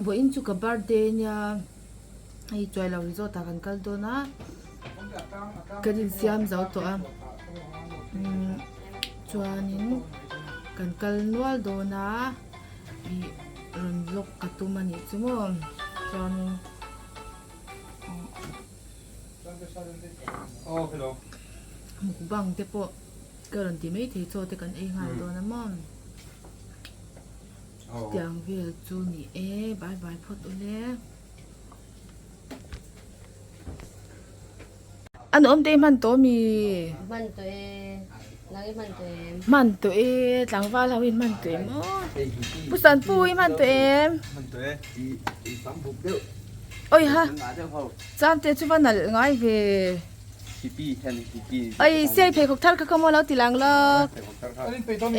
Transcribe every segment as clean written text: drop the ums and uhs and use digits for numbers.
Vawiin chu ka birthday ania hei chuailo resort ah kan kal dawn a kan insiam zo tawh a umm chuanin kan kal nual dawn a ih rawn vlog ka tum a nih chu maw chuanin mukbang te pawh ka rawn ti maithei chaw te kan ei nghal dawn a maw. Chutiang vel chu ni e, bye bye phawt ule. An awm te i hman tawh mi? Hman tawh e, nang i hman tawh em? Hman tawh e, tlangval ho i hman tawh em aw. Pu Sanpu i hman tawh em? Hman tawh e, i tam buk deuh. Oi ha, cham te chu va nalh ngai ve. Oi siai pheikhawk thar kha khaw maw lo ti lang lawk.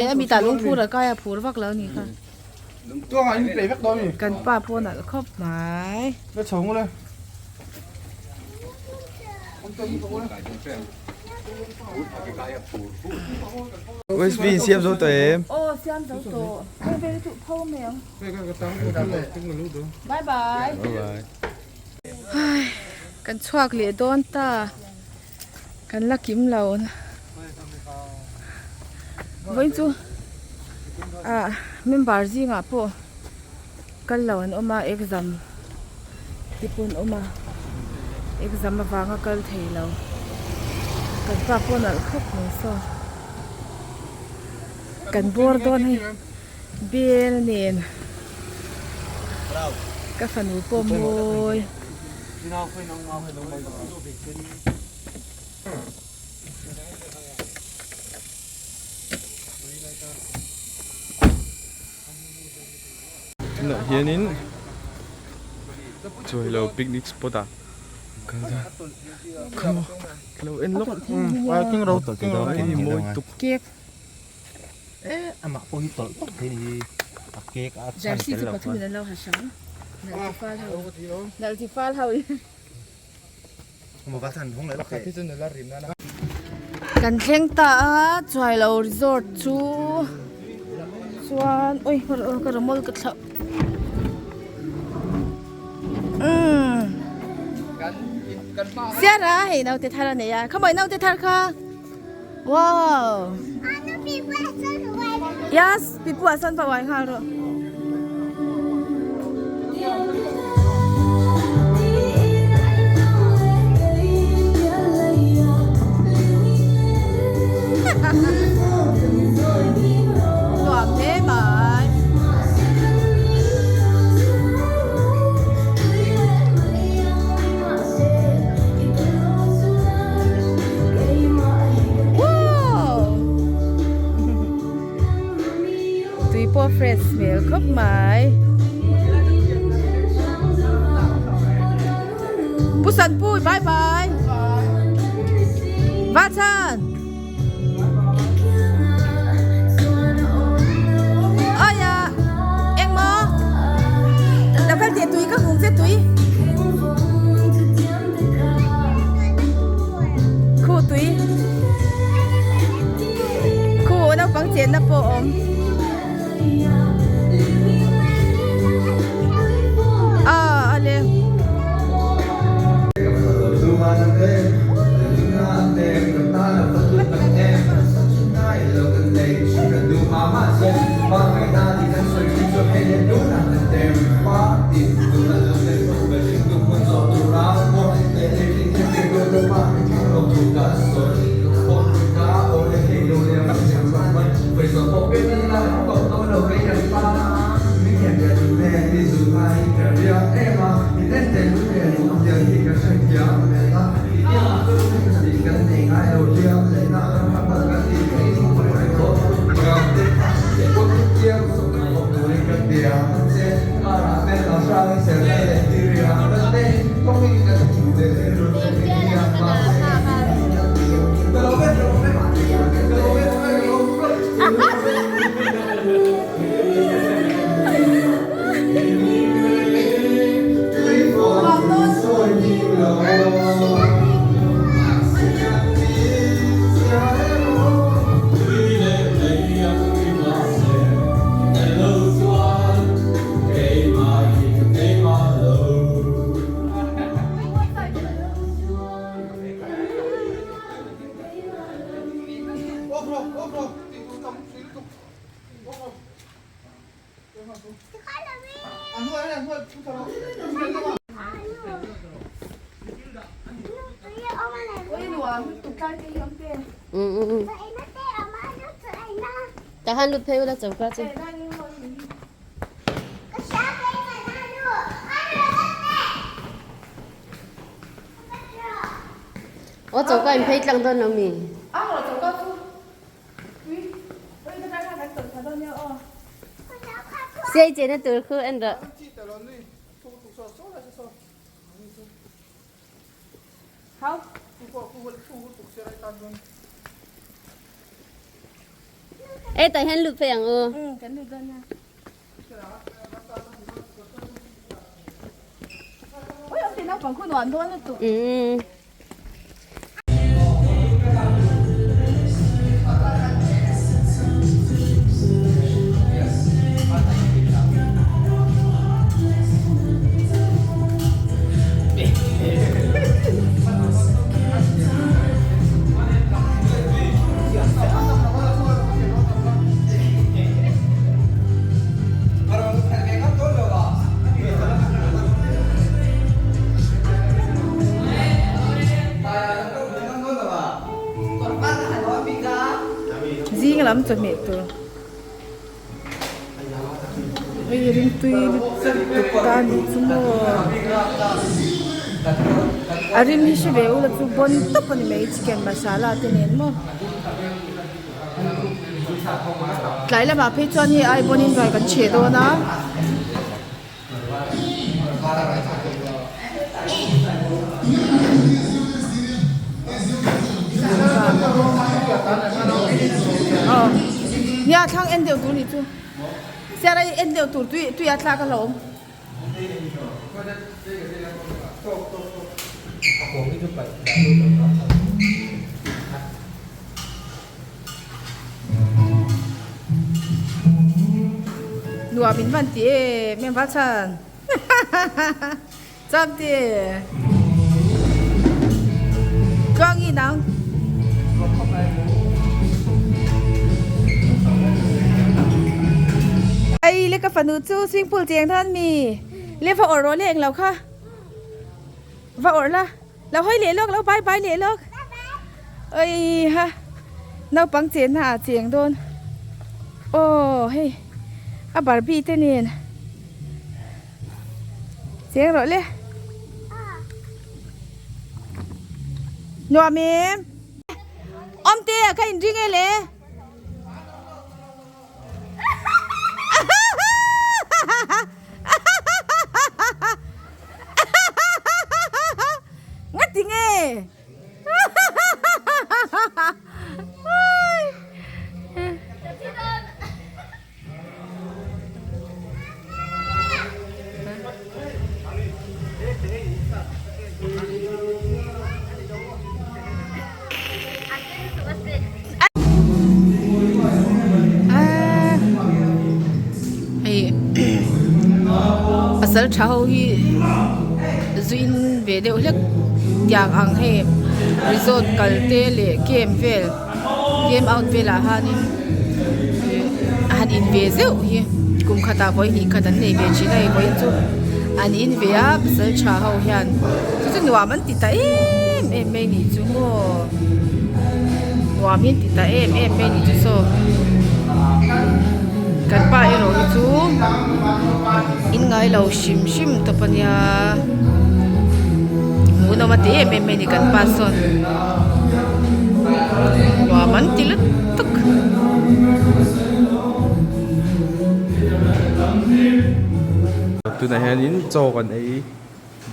E a mitah lungphur a kai a phur vak lo ni kha. Kan pa pawh nalh khawp mai. USB siam zo tawh em? Aw siam zo tawh. Hei ve chu pho mai ang. Bye bye. Bye bye. Ai kan chhuak leh dawn ta kan la kim lo vawiin chu ah member zingah pawh kal lo an awm a exam te pawh an awm a exam avanga kal thei lo kan pa pawh nalh khawp mai saw kan bawr dawn hei. Bel nen ka fanu pawh mawi. Tunah hianin chuailo picnic spot ah kal dawn ka lo en lawk hei mawi tuk. Jersey chu pathumin an lo ha hrang. Nalh ti fal ho. Nalh ti fal ho in. Kan thleng ta a Chuailo resort chu chuan oi ka ramawlh ka thlauh. Umm. Siara hei naute thar a nei a khamawih naute thar kha. Wow. Yes, pipu ah sawn pa uai nghal rawh. Nuam hle mai. Tui pawh fresh hmel khawp mai. Pu Sanpui bye bye. Va chan. Oi a engmaw lo kal teh tui ka hung che tui. Khu tui khu naupang chenna pawh a awm aw a le. Tah khan lut phei ula choka chu. Aw choka in phei tlang dawn lo mi? Siai chena tur khu en rawh. E tah hian lut phei ang u. Umm. Zing lam chawhmeh tur hei ringtui lutuk ta a nih chu maw a rim hi hre ve ula chu bawn tawp a ni mai chicken masala te nen maw. Tlai lamah phei chuan hei ai bawnin ruai kan chheh dawn a. Aw nia thlang en deuh tur nih chu siar a en deuh tur tui tui a thlak alawm. Nuam in van ti em em val chhan cham ti tluang i nang ai le ka fanu chu swimming pool cheng dawn mi le va awrh rawh le englo kha va awrh la. Lo hawi leh lawk, lo bye bye leh lawk. Oi ha. Naupang chenna ah cheng dawn. Aw hei a barbie te nen. Cheng rawh le. Nuam em. Awmte a ka inring e le. Nga ti nge? Hei pasal tha ho hi zuin ve deuh hlek tiang ang hei resort kal te leh camp vel camp out velah hianin ih a han in ve zeuh hi kum khatah vawi hnih khat an nei ve thin a hei vawiin chu an in ve a pasal tha ho hian chu chu nuam an ti ta em em mai nih chu maw nuam hi an ti ta em em mai nih chu saw kan pa erawh hi chu in ngai lo hrim hrim tawp a nia hmuhnawm a ti em em mai a ni kan pa sawn. Nuam an ti lutuk. Tunah hianin chaw kan ei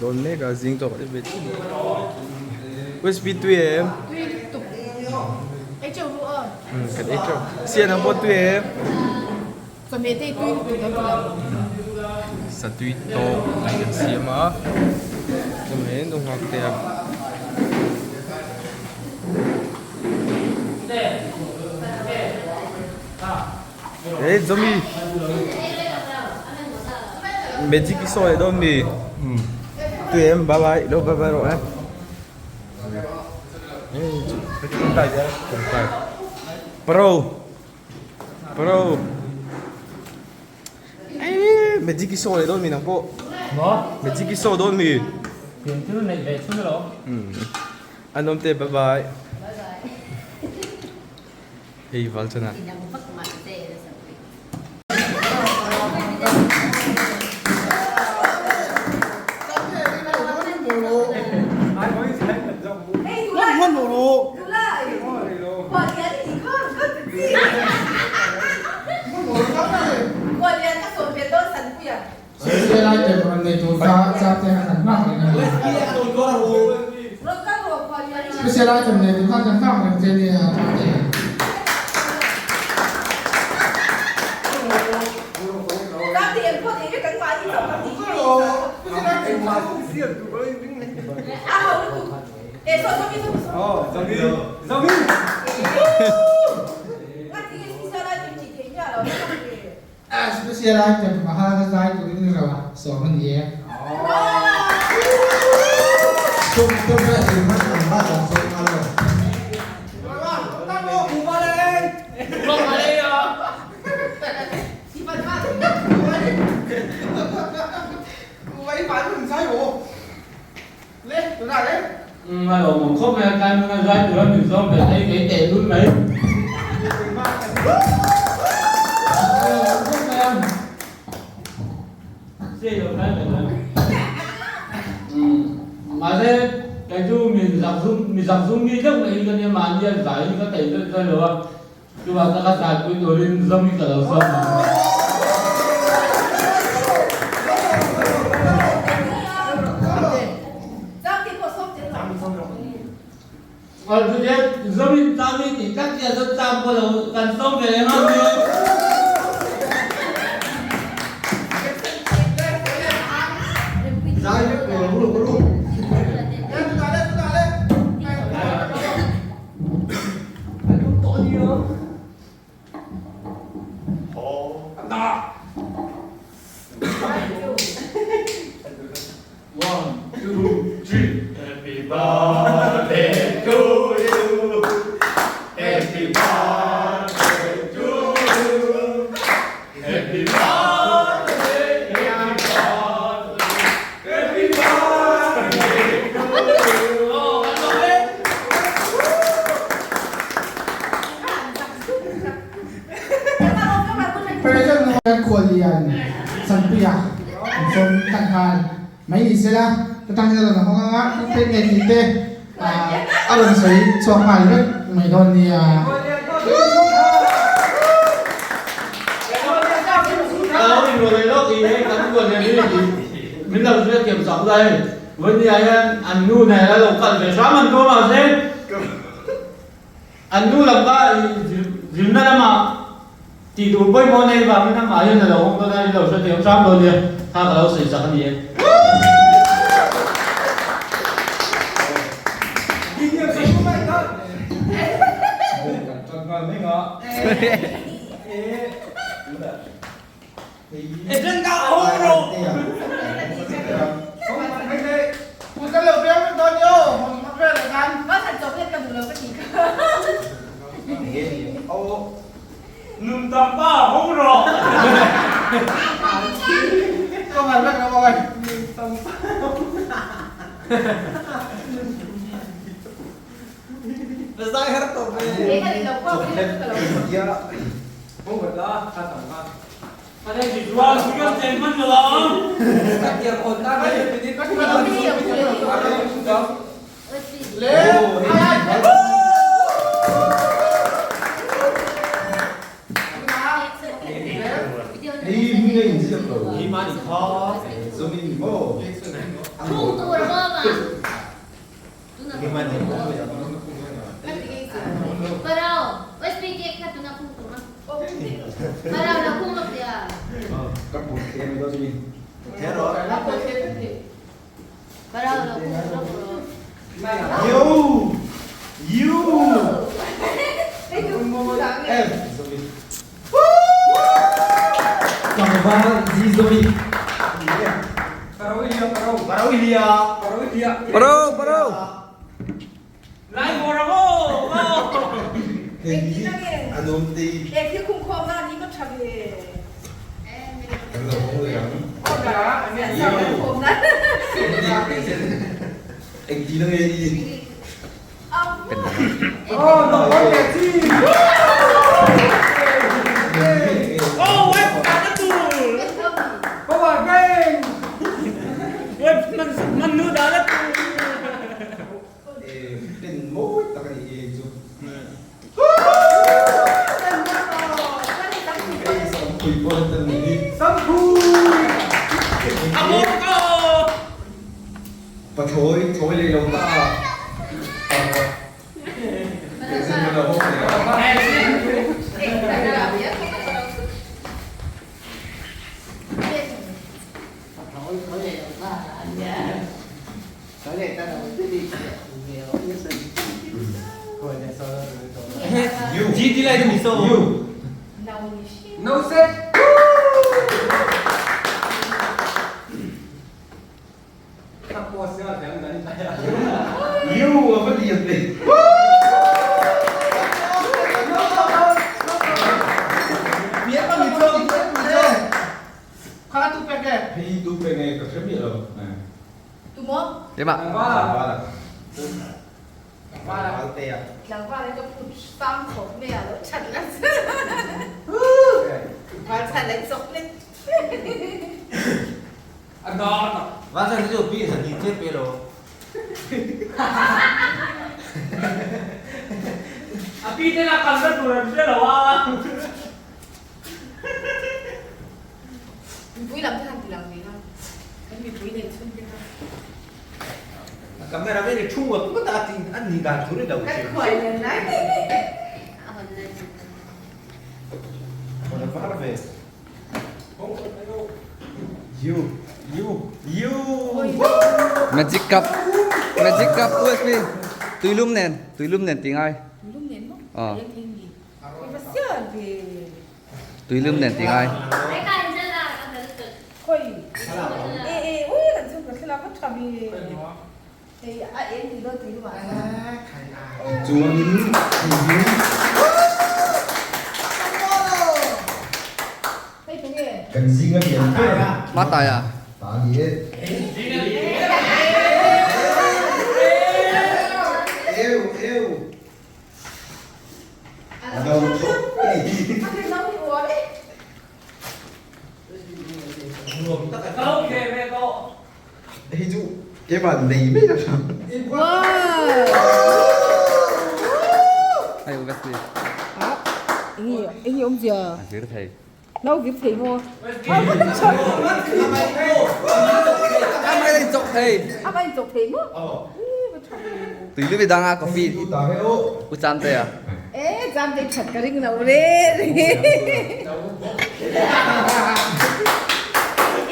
dawn mek a zing chaw kan ei ve chiah a ni. Usb tui em? Tui lutuk. Ei teuh ru aw. Umm kan ei teuh. Sian ang pawh tui em? Chawhmeh te hi tui lutuk ang ti lo. Satui tawk an kan siam a, chawhmeh in u nghak teh a. Hey Zomi Magic i sawi dawn mi tui em bye bye lo bye bye rawh e Tawngtai pro. Bro. Ei, magic i saw leh dawn mi nang pawh. Maw? Magic i saw dawn mi. Pian thil neih ve chhun alawm. An awm te bye bye. Hei val chana. Special item nei tur kha kan nghak reng che nia Tate. Special item a hal ka zai turin ni lo a, sawm a ni e. Tum tum a in hman ang bak ang sawi nghal lo. A lawmawm khawp mai a, tlai hmuna zai tura min zawm ve thei kei teh lul mai. A lawmawm khawp mai a, sei lo tlai mai mai. Mahse kei chu mi zak zum mi zak zum mi deuh mai hi ka nia, mahni a zai hi ka thei zet zet lo a, chuvang taka zaipui turin zawm hi ka lo zawm ang. Zomin cham hi tih tak chiah chuan cham pawh lo kan sawm ve leh ngam nia. One, two, three, happy birthday to you, happy birthday to you, happy birthday, happy birthday, happy birthday to you. Oh, an lawm e. President Khualian Sanpuia an sawm tan nghal mai ni sela ka tang hian a rawn hawng anga ka pek nge tih te a rawn sawi chhuak nghal vek mai dawn nia. Ka lo inrawlh lawk i hei kan khualian hi min lo hriat thiam sak la hei vawinia hian an nu nen a lo kal ve hram an tum a mahse An nu lam kha zirna lamah tih tur pawimawh nei vangin amah hian a lo awm dawn a, i lo hre thiam hram dawn nia, kha ka lo sawi chak a ni e. A nuam ti. Kan lo hawng leh ang. Engti na nge i? Pen mawi tak a ni hi hei chu. Hei Sampui pawh hi tan ni hi. Pathlawi thlawi leh lo ta a. Magic cup Magic cup USB tuilum nen tuilum nen ti ngai Tuilum nen maw? Ờ. Eng thei ni. I va sial ve. Tuilum nen ti ngai. Khoi. E e ui kan chung ka thlalak a tha ve. Hei a eng ti dawn tuilum ah. Chuanin hei hi Hei tu nge? Kan zinga lian ber Ma tai à? ta a ni e. Eu eu a no thawk a ni. Hei chu keimah nei mai la hram. Hei obviously. Eng eng awm zia? A vir thei. Nau vir thei maw? A mai in chawk thei. A mai in chawk thei maw? Tui lu dang a coffee u cham te a. E cham te that ka ring lo re.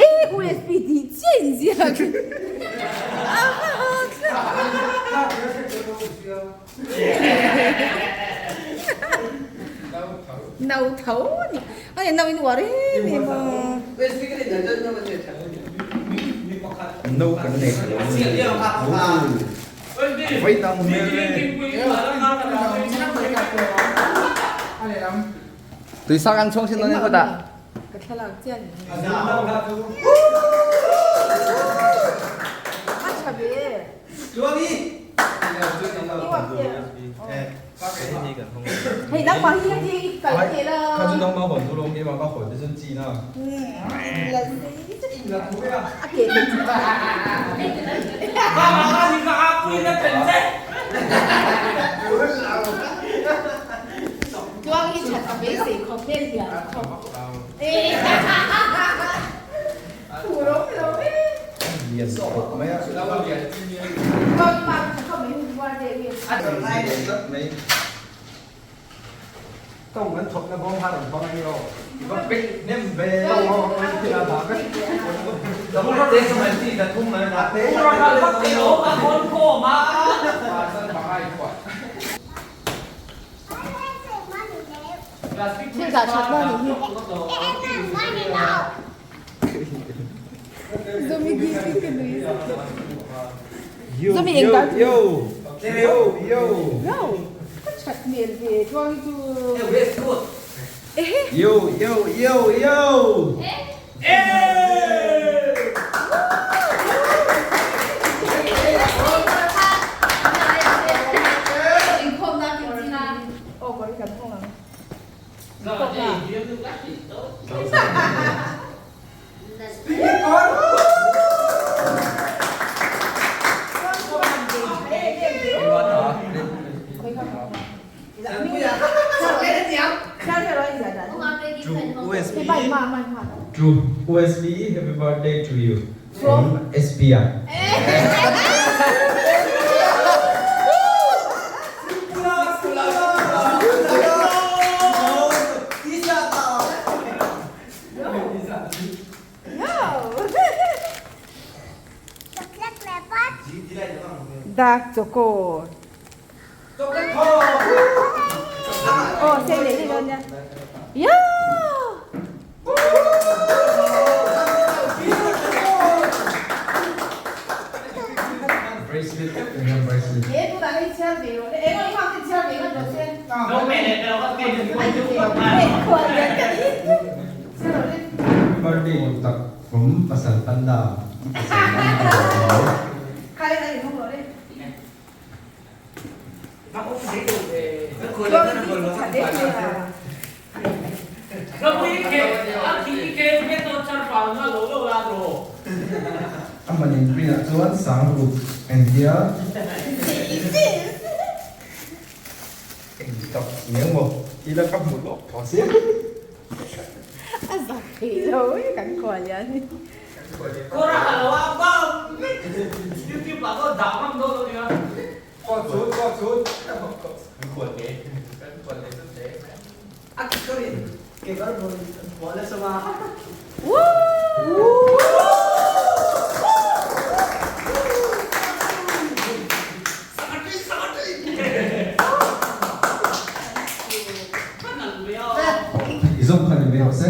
E USB ti chen zia. Nau tho ni. Ai nau in uar em em a. Nau kan nei thalo ni. Vai tam hmel le. Tui sang an chhuang sin nawn in kawt ah. Ka thlalak chian. A tha ve. Hei nangmah hi heti kal te la. Kha chu nangmah hawn chu lawm keimah ka hawn te chuan chi na. A ke te chu. Tluang hi that a beisei khawp hmel hian khawp. Thu ro lo e. Lian khawp mai a. Tluang ma tha khawp mai hun var deuh hi. Tawng an thawk na bawm han an hmang ani aw. I va pek hnem ve. Tawng ho an thil a dah vek. Thil dah that na ni hi. Zomi gi ki ka nui. Zomi eng dah. Yo yo yo. Yo. Ka tha. That hmel ve tluang hi chu. Yo yo yo yo. To USB happy birthday to you from SPR. Dark choco. Aw sei leh dawn nia. Yeah! Bracelet bracelet. Happy birthday tak from pasal panda. Aman in print ah chuan sang ruk engtia eng tak eng maw ila ka hmu lawk tawh sia. A zak thei lo e kan khual hian. I zawm khan in ve rawh se.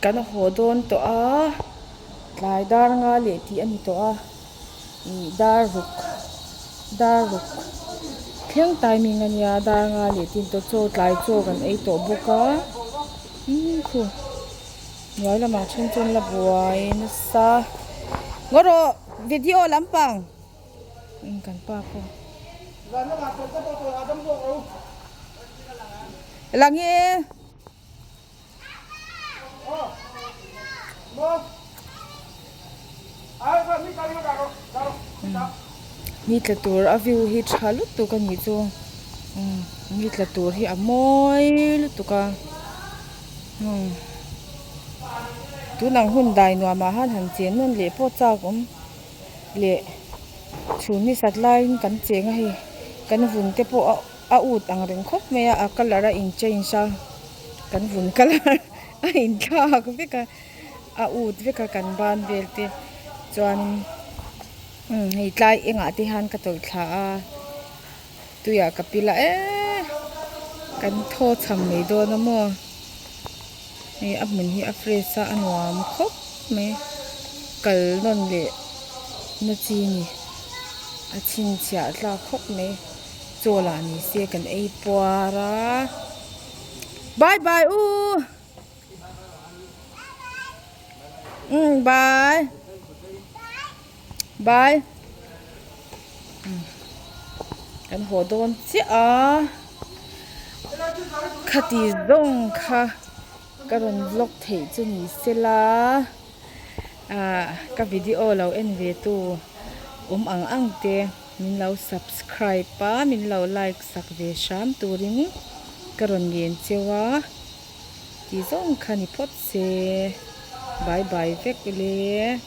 Kan haw dawn tawh a, tlai dar nga leh tih a ni tawh a, ih dar ruk dar ruk thleng timing a nia dar nga leh tih a ni tawh chaw tlai chaw kan ei tawh bawk a umm khu hnuai lamah then chuan la buai nasa ngaw rawh video lampang umm kan pa pawh lang e. Ni tla tur a view hi tha lutuk a nih chu umm ni tla tur hi a mawi lutuk a umm. Tun ang hun dai nuamah han han chen nawn leh pawh chak awm leh chhun ni sat laiin kan cheng a hei kan vun te pawh a a ut ang reng khawp mai a a colour a in change a kan vun colour a inthlak vek a a ut vek a kan ban vel te chuanin umm hei tlai engah te hian ka tawlh thla a tuiah ka pil a eee kan thaw cham mai dawn a maw hei a hmun hi a fresh a a nuam khawp mai kal nawn leh na chi a ni a chhinchhiah tlak khawp mai. Chaw lah ni se kan ei puar a bye bye u umm bye bye kan haw dawn chiah a khati zawng kha ka rawn vlog theih chu ni sela ah ka video lo en ve tu awm ang ang te. Min lo subscribe a, min lo like sak ve hram turin ka rawn ngen cheu a, ti zawng kha ni phawt se, bye bye vek le.